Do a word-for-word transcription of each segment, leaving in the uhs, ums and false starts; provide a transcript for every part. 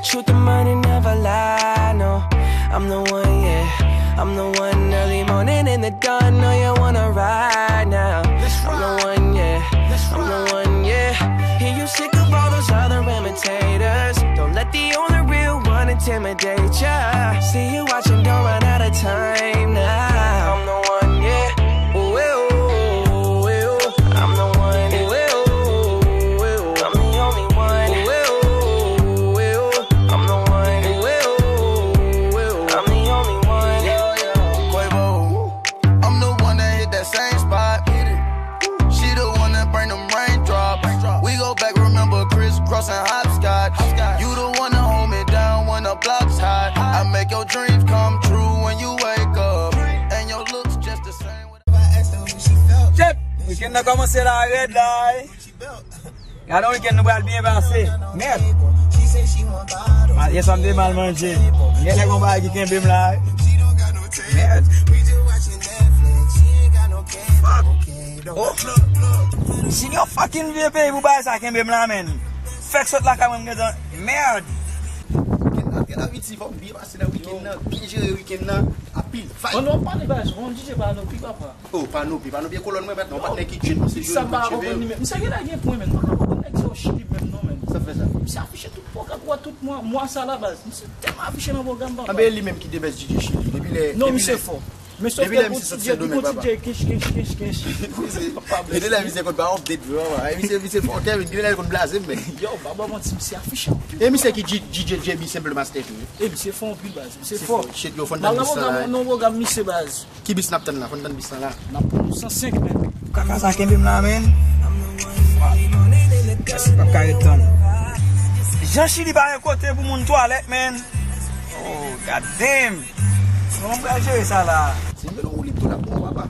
Truth, the money never lie, no. I'm the one, yeah. I'm the one early morning in the dawn. Know you wanna ride now. I'm the one, yeah. I'm the one, yeah. Hear you sick of all those other imitators. Don't let the only real one intimidate ya. See you watching, don't run out of time now. I'm the one, yeah. Ooh, ooh, ooh, ooh, ooh. I'm the one. Ooh, ooh, ooh, ooh, ooh. I'm the only one. Ooh, ooh, ooh, ooh, ooh. I'm the one. Ooh, ooh, ooh, ooh, ooh. I'm the only one. Yeah, yeah. Quavo. I'm the one that hit that same spot. She the one that bring them raindrops. We go back, remember crisscross and hopscotch. You the one that hold me down when the block's hot. I make your dreams come true when you wake up. And your looks just the same. Chèp! Wikenn nan kòmanse la, rèd la, wi. Gade yon wikenn nou pral byen pase. Mèd! Ah, yè swa m te mal manje. Genlè gon bagay ki kenbe m la, wi. Mèd! Fuck! Oh! Junior fucking vye peyi pou bagay sa kenbe m la, menn. Fèk sot lakay mwen, m gentan. Mèd! Gen la, gen la, Viti, fò m byen pase nan wikenn nan, byen jere wikenn nan, anpil vibe. An nou pale baz, bon, D J Panopi, papa. Oh, Panopi, Panopi e kolòn mwen, patnè, yon patnè ki djèt, misye joli, sa m pa konprann li menm. Misye genlè gen pwen menm. M pa konprann nèg sa yo Chili menm non, menm. Sa fè sa. Misye afiche tout pwogram, ou wè tout mwa, mwa sa la baz. Misye tèlman afiche nan pwogram, papa. Anben, li menm ki the best D J Chili. Depi lè, non, depi misye lè fò. Men sòf depi lè misye sòti Sendomeng, papa. Ti djay, kench, kench, kench, kench. Ede la misye konn pa update vre, papa. E misye, misye fò, Kevin, genlè l konn blaze m, men. Yo, pa ba manti, misye afiche anpil. E misye ki D J, D J J B Simple Master tou, wi. E misye fò anpil baz, misye fò. Shit, yo, fò n tann dis lan la. Nan pwogram, nan pwogram misye baz. Ki bis n ap tann la? Fò n tann bis lan la. N ap pran nou san senk, men. Kaka sa kenbe m la, men. Mèsi, p ap ka ret tann. Jan Chili pa yon kote pou moun twalèt, men. Oh, god damn. Kòman m pral jere sa la? Si m te nan woulib tou, l ap bon, papa.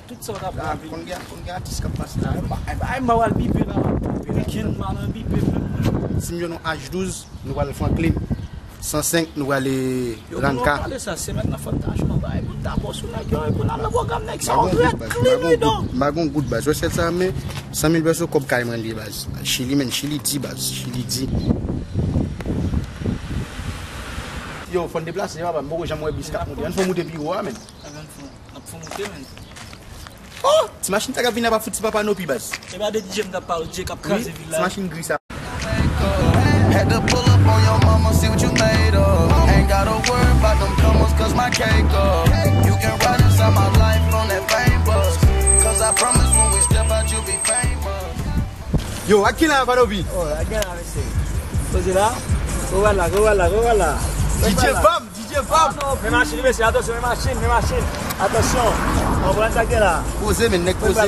Tout sa w t ap la, bon. Konn gen, konn gen atis k ap pase la. Ay, ay, m pa pral bipe la. Wikenn, m pa nan bipe, men. Si m jwenn yon H douz, nou pral Franklin. San senk, nou prale Ranka. Yo, pale sa, semèn nan fò n ta jwenn yon bagay pou n ta pòs sou nèg yo, pou n al nan pwogram nèg sa yo rèd clean, wi, non. M pa gon gout, baz. Wè sèt sa, men san mil pèso kòb kay mwen li ye, baz. Chili, men, Chili di, baz. Chili di. Yo, fò n deplase, papa. M poko janm wè bis k ap monte. Ann fè moute pi wo a, men. N ap fè moute, men. Oh! Ti machin sa k ap vini la pa fout ti papa Nopi, baz. E pa de D J m t ap pale, D J k ap kraze vil la. Ti machin gri sa. Had to pull up on your mama, see what you made of. Ain't gotta worry about them commas, cause my cake up. You can ride inside my life on that fame bus. Cause I promise when we step out, you'll be famous. Yo, ak ki la, Panopi? Oh, ak gen la, mesye. Koze la? Koze la, koze la, koze la. D J Bam, D J Bam. Men machin, mesye, atansyon, men machin, men machin. Atansyon. Konprann sa gen la. Koze, men, nèg koze.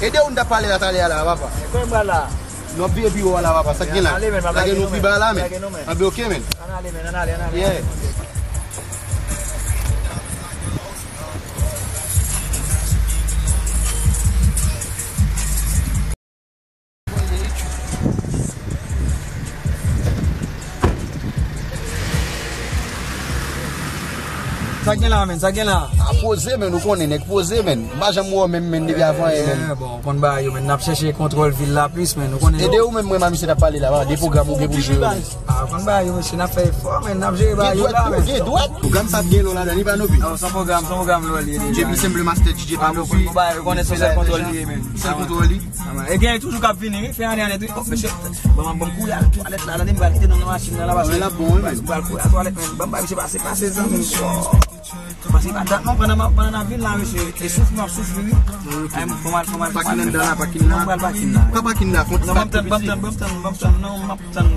Ede ou n ta pale la talè a la, papa. Konprann la. Nou ap vire pi wo a la, papa. Sa gen la. Lage nou pi ba la, men. Anbe, oke, men. Ann ale, men, ann ale, ann ale. Yeah. Sa gen la, men, sa gen la. A poze, men, ou konnen, nèg poze, men. M pa janm wè w menm, men, depi avan yè, men. Yeah, bon, ou konn bagay yo, men, n ap chèche kontwòl vil la plis, men, ou konnen. Ede ou menm, mwen, ma misye t ap pale la, de pwogram ou gen pou jwe yo, men. A, ou konn bagay yo, mesye, n ap fè efò, men, n ap jere bagay yo la, men. Gen dwèt, gen dwèt. Pwogram sa ap gen lò ladan li, Panopi. Non, se yon pwogram, se yon pwogram lò li ye deja. J P Simple Master D J Panopi. Ou konn bagay yo, konnen se sèl kontwòl li ye, men. Sèl kontwòl li. E gen toujou k ap vini, wi, fè ane ane tou. Oh, mesye, ban m, ban m kouri al twalèt la, tande m pral kite nou nan machin nan la, paske m pral kouri al twalèt, men ban m bay misye pase, pase, zanmi m. Paske pa dat non, pandan m ap, pandan n ap vin la, mesye, e soufri m ap soufri, wi. Ay, fò m al, fò m al, fò m al. Pakin anndan la, pakin la. Mwen pral pakin la. Pran pakin la, kont. Non, ban m tann, ban m tann, ban m tann, ban m tann, non, m ap tann.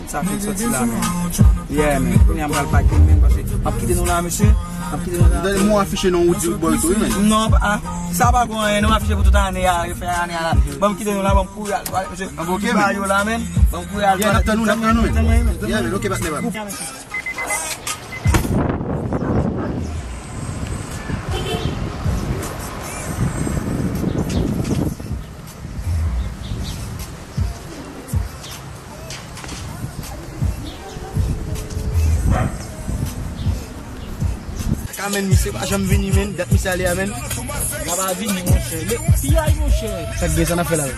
Sa fin sòti la, men. Yeah, men. Kounye a m pral pakin, men, paske m ap kite nou la, mesye. M ap kite nou la. Tande m wè w afiche nan Woody Boy tou, wi, men. Non, ah, sa pa gon anyen, nou afiche pou tout ane a, yo fè ane a la. Ban m kite nou la, ban m kouri al twalèt, mesye. Anbe, oke, men. Ba yo la, men. Ban m kouri al twalèt. Yeah, n ap tann ou, n ap tann ou, men. Tann mwen, men. Yeah, men, oke, patnè pa m. Kaka, men, misye pa janm vini, men. Dat misye ale a, men. L ap vini, monchè. L ap piyay, monchè. Sa k gen sa n ap fè la, men?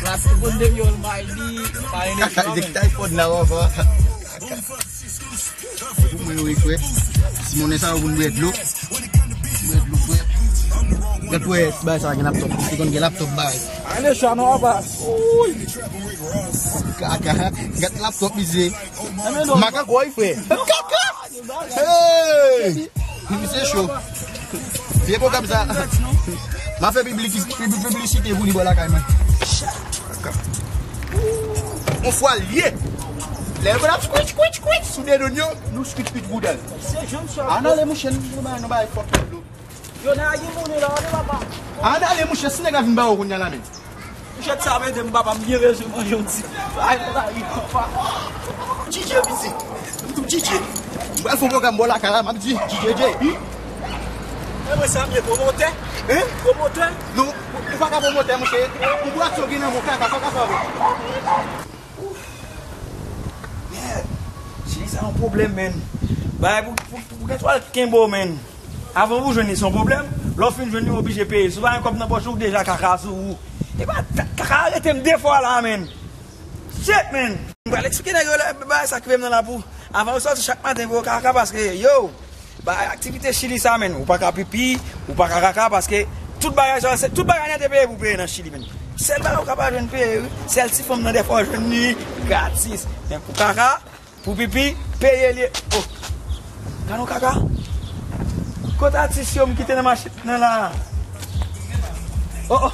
Plas pou konn depi Almighty, pa enèji, men. Kaka, Tay Ford la, papa. Pou mwen, wi, frè. Si monnen sa yo pou n bwè dlo. Bwè dlo, frè. Gad, wè, bay sa gen laptop. Li konn gen laptop, bay. Ane chwa nou apa. Kaka. Gad laptop, misye. Makak, wi, frè. Kaka. Hey! Misye cho. Vye pwogram sa. M a fè piblik-, pib-, piblisite pou li bò lakay mwen. Yon fwa l ye. Lè yo ap skwich, skwich, skwich sou de nou yo, nou skwich, skwich bouda l. Ann ale, mouche, nou bay, nou bay fòk yo dlo. Yo nan agi moun la, wi, papa. Ann ale, mouche, si nèg la vin ba ou kounye a la, men. Mouche, sa vle di m papa, m byen bezwen manje yon ti. Ay, ay, papa. DJ Bizi. M tou DJ. M pral fè yon pwogram bò lakay la, m ap di DJ J. E mwen sa m ye, pwomotè? Hein? Pwomotè? Non, ou pa ka pwomotè, mouche. Yon bwasyon gen nan men w, kaka, sa w ka fè avè l? Mèd. Chili sa yon pwoblèm, men. Bagay pou, pou, pou, pou gen twalèt kenbe w, men. Avan pou jwenn li se yon pwoblèm. Lè w fin jwenn li, w oblije peye. Si w pa gen kòb nan pòch ou, deja kaka sou ou. E pa kaka arete m de fwa la, men. Shit, man! M pral eksplike nèg yo lè bagay sa k rive m nan la pou avan yo sòti chak maten pou yo kaka paske, yo, bay aktivite Chili sa, man. Ou pa ka pipi, ou pa ka kaka paske tout bagay sa, se, tout bagay nèt e peye pou peye nan Chili, man. Sèl bagay ou ka pa jwenn peye, wi, sèl ti fanm nan dèfwa w jwenn li gratis. Men pou kaka, pou pipi, peye li. Oh. Gad yon kaka. Kot atis yo m kite nan machin nan la? Oh, oh.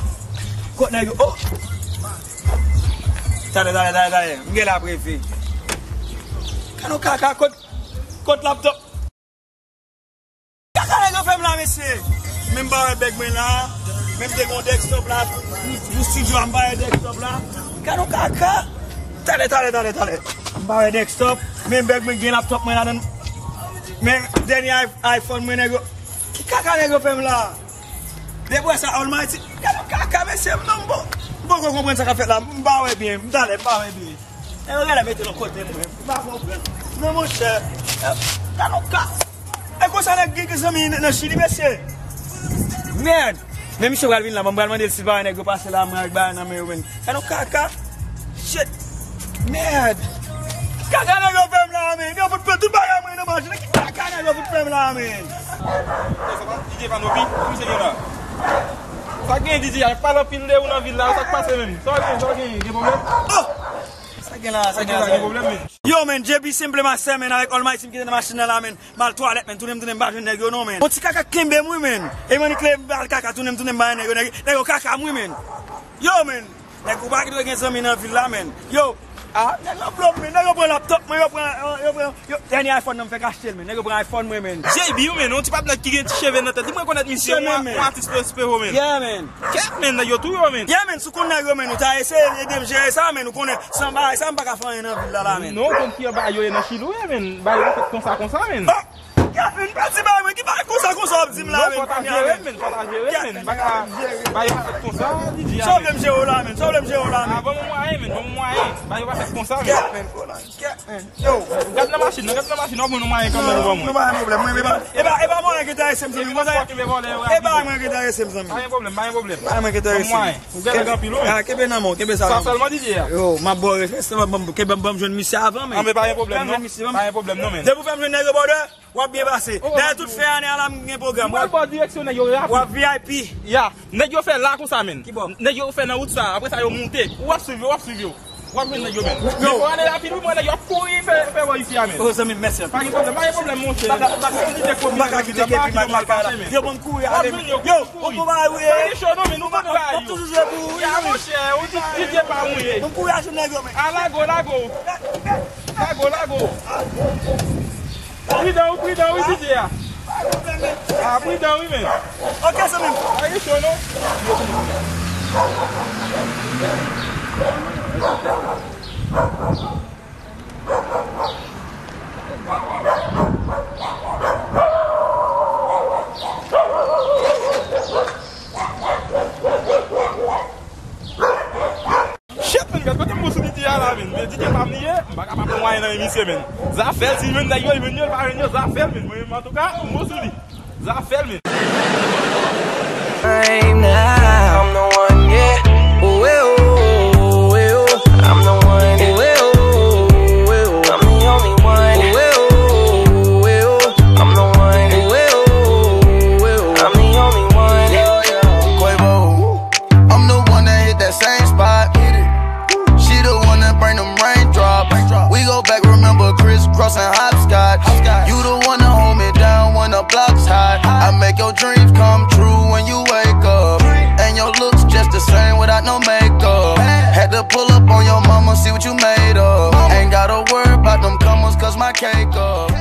Kot nèg yo? Oh. Talè, talè, talè, talè. M gen la preve. Gad yon kaka. Kot, kot laptop? Kaka nèg yo fè m la, mesye. Men m pa wè bèg mwen la. Men m te gen yon desktop la. Pou, pou studio a, m pa wè desktop la. Gad yon kaka. Talè, talè, talè, talè. M pa wè desktop. Men bèg mwen gen laptop mwen ladan. Men dènye i-, iPhone mwen, nèg yo. Ki kaka nèg yo fè m la? Depi w wè sa, Almighty. Gad yon kaka, mesye, m non, m bon. M poko konprann sa k ap fèt la. M pa wè byen. M talè, m pa wè byen. E yo genlè mete l yon kote mwen. M pa konprann. Men monchè, e, gad yon ka. E konsa nèg gen, gen zanmi nan, nan Chili, mesye. Mèd! Men misye pral vin la, mwen pral mande l si l pa wè nèg yo pase la, mwen ak bagay nan men yo, men. Gad yon kaka. Shit. Mèd! Kaka nèg yo fè m la, men. Yo fout pran tout bagay mwen nan machin. Ki kaka nèg yo fout fè m la, men. Sa pa D J Panopi, ki misye gen la? Sa gen D J a, pale anpil de ou nan vil la, sa k pase menm? Sa w gen, sa w gen, gen pwoblèm? Oh! Sa gen la, sa gen la, sa gen pwoblèm, men. Yo, men, J B Simple Master, men, avèk Almighty m kite nan machin nan la, men. M al twalèt, men, tounen m tounen m pa jwenn nèg yo non, men. Yon ti kaka kenbe m wi, men. E m annik leve m al kaka, tounen m tounen m pa jwenn nèg yo, nèg, nèg yo kaka m wi, men. Yo, men. Nèg ou pa dwe gen zanmi nan vil la, men. Yo. Ah, nèg yo blo m, men. Nèg yo pran laptop mwen, yo pran, yo pran, yo, dènye iPhone nan m fèk achte l, men. Nèg yo pran iPhone mwen, men. J B, wi, men, yon ti patnè ki gen ti cheve nan tèt li, mwen konèt misye, yon, yon atis Espero, men. Yeah, men. Kèt, men, nèg yo touye w, men. Yeah, men, si w konn nèg yo, men, ou ta eseye ede m jere sa, men, ou konnen, san bagay sa, m pa ka fè anyen nan vil la, la, men. Non, ou konn ki bagay yo ye nan Chili, wi, men. Bagay yo pa fèt konsa, konsa, men. Oh! Kèt, men, pa di bagay mwen, ki bagay konsa, konsa w ap di m la, men, kounye a, men. Non, fò ta jere, men, fò ta jere, men. Bagay, bagay yo pa fèt konsa, D J a, men. Sa w vle m jere w la, men? Sa w vle m jere w la, men? Ah, ban m yon mwayen, men, ban m yon mwayen. Bagay yo pa fèt konsa, men. Kèt, men, kola. Yo, gad nan machin nan, gad nan machin nan, w ap jwenn yon mwayen kanmenm, ou ban mwen. Non, pa gen pwoblèm. Mwen, e pa, e pa, e pa mwen ki enterese m, zanmi. E pa mwen ki enterese m, zanmi. Pa gen pwoblèm, pa gen pwoblèm. Pa mwen ki enterese m. Pa gen pwoblèm, pa gen pwoblèm. Ban m mwayen. Ou gen nèg anpil, wi, men. Ah, kenbe nan men w, kenbe sa nan men w. Sa sèlman, D J a. Yo, m ap ba w respè, sèlman ban m, kenbe, ban m jwenn misye avan, men. Ah, men pa gen pwoblèm, non. Pa jwenn misye, ban m. Pa gen pwoblèm, non, men. Depi w fè m jwenn nèg yo bòdè, w ap byen pase. Oh, oh. Dayè, tout fen ane a la, m gen pwogram. M pral ba w direksyon nèg yo rapid. W ap V I P. Ya. Nèg yo fè la konsa, men. Ki bò? Nèg yo fè nan wout sa. Apre sa, yo moute. W ap swiv yo, w ap swiv yo. W ap jwenn nèg yo, men. Yo. Men pou ane rapid, wi, mwen, nèg yo ap kouri fè, fè wè isi a, men. Oh, zanmi m, mèsi anpil. Pa gen pwoblèm, pa gen pwoblèm, monchè. M pa ka, m pa ka, m pa ka kite kepi m al lakay la. Yo, bon, m kouri ale. W ap jwenn yo, yo, kouri. Bon, bon, bagay, wi. Pa gen cho, non, men nou konn bagay yo. M ap toujou jwe pou ou, wi. Ya, monchè, ou di, di Dye pa mouye. Bon, m kouri al jwenn nèg yo, men. A, lago, lago. Lago, lago. Pridan wi, pridan wi, D J a. A, pridan wi, men. Ok, zanmi m. Pa gen cho, non. Shit, men, gad kote m bon sou D J a la, men. Men D J pa m li ye, m pa ka pa pran mwayen nan men misye, men. Zafè l, si l jwenn nèg yo, l jwenn yo, l pa jwenn yo, zafè l, men. Mwen menm, antouka, m bon sou li. Zafè l, men. I'm the one, yeah. Ooh, eh, oh, eh, oh. I'm the one, eh, oh, eh, oh, eh, oh. I'm the only one. that same spot. She the one that bring them raindrops. We go back, remember crisscross and hopscotch. You the one that hold me down when the blocks hot. I make your dreams come true when you wake up. And your looks just the same without no makeup. Had to pull up on your mama, see what you made of. Ain't gotta worry about them commas, cause my cake up.